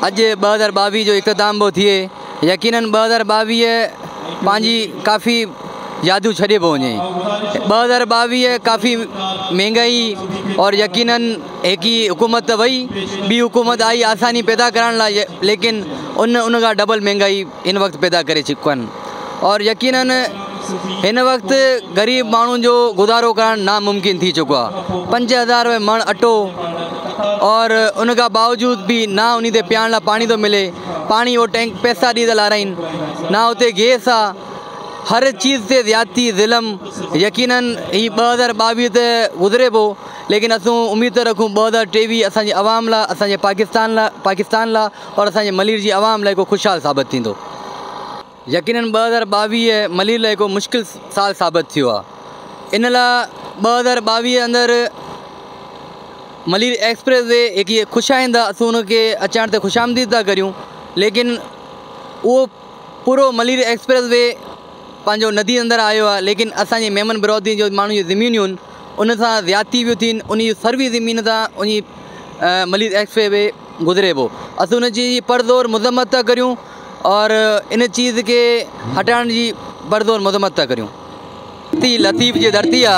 اڄ 2022 جو اختتام پيو ٿئي. يقينن 2022 پنهنجي ڪافي ياديون ڇڏي پيو وڃي. 2022 ڪافي مهنگائي اور يقينن هڪ ئي حڪومت ته وئي، ٻي حڪومت آئي آساني پيدا ڪرڻ لاء، ليڪن ان ان کان ڊبل مهنگائي هن وقت پيدا ڪري چڪا آهن اور يقينن هن وقت غريب ماڻهن جو گذارو ڪرڻ ناممڪن ٿي چڪو آهي. 5000 روپيه مڻ اٽو اور ان کان باوجود به نه انهي تي پيئڻ لاء پاڻي ٿو ملي، پاڻي اهو ٽينڪ پئسا ڏئي ٿا لارائين، نه اتي گيس آ، هر چيز تي زيادتي ظلم. يقينن هي 2022 ته گذري پيو، ليڪن اسون اميد ٿا رکون 2023 اسان جي عوام لاء، اسان جي پاڪستان لاء اور اسان جي ملير جي عوام لاء هڪ خوشحال ثابت ٿيندو. يقينن 2022 ملير لاء هڪ مشڪل سال ثابت ٿيو آهي. ان لاء 2022 اندر ملير ايڪسپريس وي هڪ خوش آئنده، اسون ان کي اچڻ تي خوش آمديد ٿا ڪريون، ليڪن اهو پورو ملير ايڪسپريس وي پنهنجو ندي اندر آيو آهي، ليڪن اسان جي ميمن برادري جو ماڻهن جون زمينيون ان سان زيادتي پيون ٿين، ان جي سروي زمين سان ان جي ملير ايڪسپريس وي گذري پيو. اسان ان چيز جي پرزور مذمت ٿا ڪريون اور ان چيز کي هٽائڻ جي پرزور مذمت ٿا ڪريون. ڌرتي لطيف جي ڌرتي آ،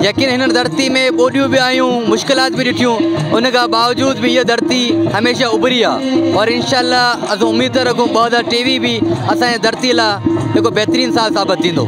يقين هن ڌرتي ۾ ٻوڏيون به آيون، مشڪلات به ڏٺيون، ان کان باوجود به هيء ڌرتي هميشه اڀري آ اور انشاء الله اسان اميد ٿا رکون 2023 به اسان جي ڌرتي لاء هڪ بهترين سال ثابت ٿيندو.